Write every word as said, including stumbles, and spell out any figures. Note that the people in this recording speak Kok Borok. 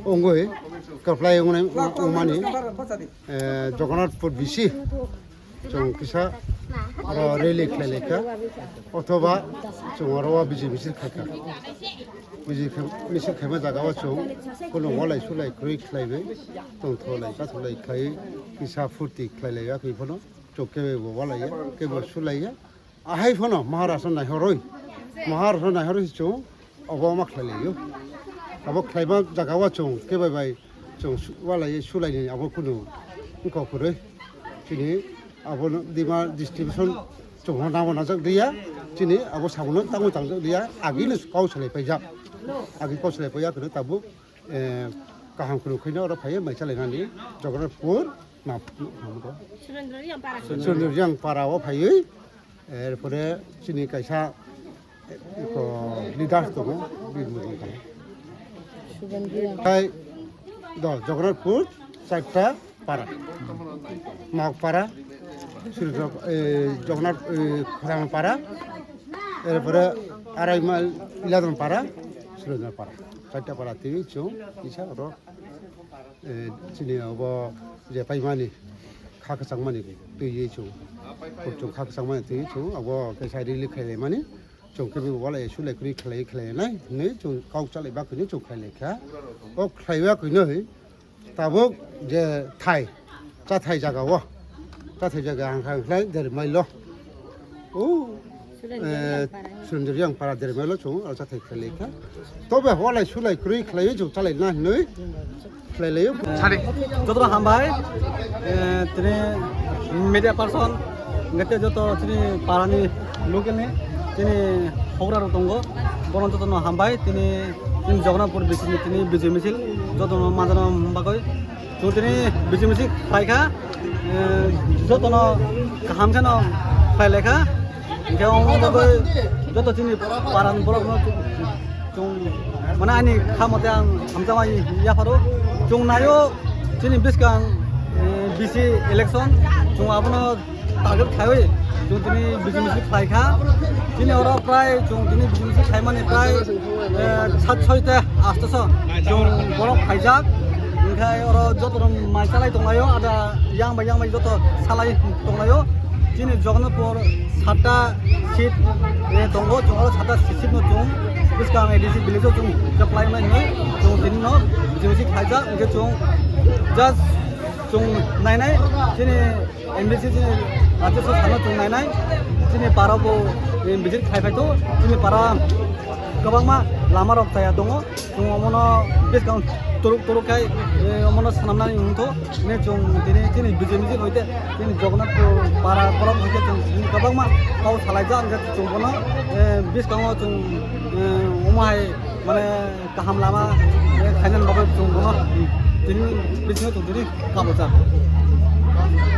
Wngwi kwplai wngnai, wngmani, eh, Jagannathpur B C chwng kisa oro rally khlai lai kha, othoba chwng oro o bijil misil khai kha. Bijil khe-, misil khaima jaga o chwng kunu walai sulai kwrwi khlaiwi tongtholai katholai khlaiwi kisa phurti khlai lai ya khe phano chwng kebo walai ya, kebo sulai ya. Ahai phano Maharashtra naihorwi, Maharashtra naihorwi se chwng obo ma khlai laio. Abo khlaima jaga o chwng kebo bai chwng su-, walai sulai ni abo kunu wngkha kwrwi. Chini abo no dima distribution chwng ho nabo najak diya. Chini abo sabono tamo tangjak diya. Agi no kau salai paijak. Agi kau salai paijak kwrwi tabuk, eh, kaham kwrwi khaino oro phaiwi mai chalainani Jagannathpur ma, ma, ma, Surendra Riang para. Surendra Riang para o phaiwi. Erpore chini kaisa, eh, eko leaders tongo, bini mujung tongo. Hai, do, Jagannathpur, charta para. Mawkpara, Surendra, eh, Jagannath, eh, Khorang para, erpore arai mile Iladon para, Surendra para. Charta para twi chwng kisa oro, eh, chini obo je paimani, kha kwchangmani twi chwng. Chwng kha kwchangmani twi chwng, abo kaisa rally khlai mani. Chwng khe bo walai sulai kwrwi khlai khlai nai hinwi chwng kok chalai bagwi chwng khlai lai kha. O khlai bagwi no tabuk je thai, cha thai jaga o, cha thai jaga ang kha khlai der mai lo. O, eh, Surendra Riang para der mai lo chwng o cha thai khlai lai kha. Tobe walai sulai kwrwi khlai chwng chalai na hinwi. Khlai laio. Sari. Jotono hambai, eh, tini media person, hwnkhe joto tini parani local ni tini hougra rok tongo, bono jotono hambai, tini, tini Jagannathpur bisini tini bijil misil jotono manjana bagwi. Chwng tini bijil misil khlaikha, eh, jotono kaham kheno khlai laikha. Hwnkhe omo bagwi joto chini parani borokno chwng, mane ani kha mote ang hamjakma yapharo. Chwng naio chini bwskang, eh, B C election, chwng abono target khaiwi chwng tini bijil misil khlaikha. Chini oro prai chwng tini bijil misil khlaimani prai, eh, sat soi te asto so chwng borok khaijak. Hwnkhe oro joto rok mai chalai tonglaio, ada yang bai yang bai joto salai tonglaio. Chini Jagannathpur satta seat, eh, tongo, chwng oro satta seat no chwng bwskang A D C village o chwng khe plai wngnai hinwi chwng tini no bijil misil khlaijak, hwnkhe chwng just chwng nainai chini M D C chini Rajesh sano chwng nainai, chini para bo, eh, visit khai phai tongo, chini para kwbangma lama rok chaya tongo. Chwng omono bwskang turuk turuk khai, eh, omono swnamnani wngtho. Hwnwi chwng tini chini B J P hoite chini Jagannathpur para borok hoite chwng kwbangma kok salaijak, hwnkhe chwng bono, eh, bwskango chwng, eh, omo hai mane kaham lama, eh, khainani bagwi chwng bono tini bisingo chwng tini kabojak.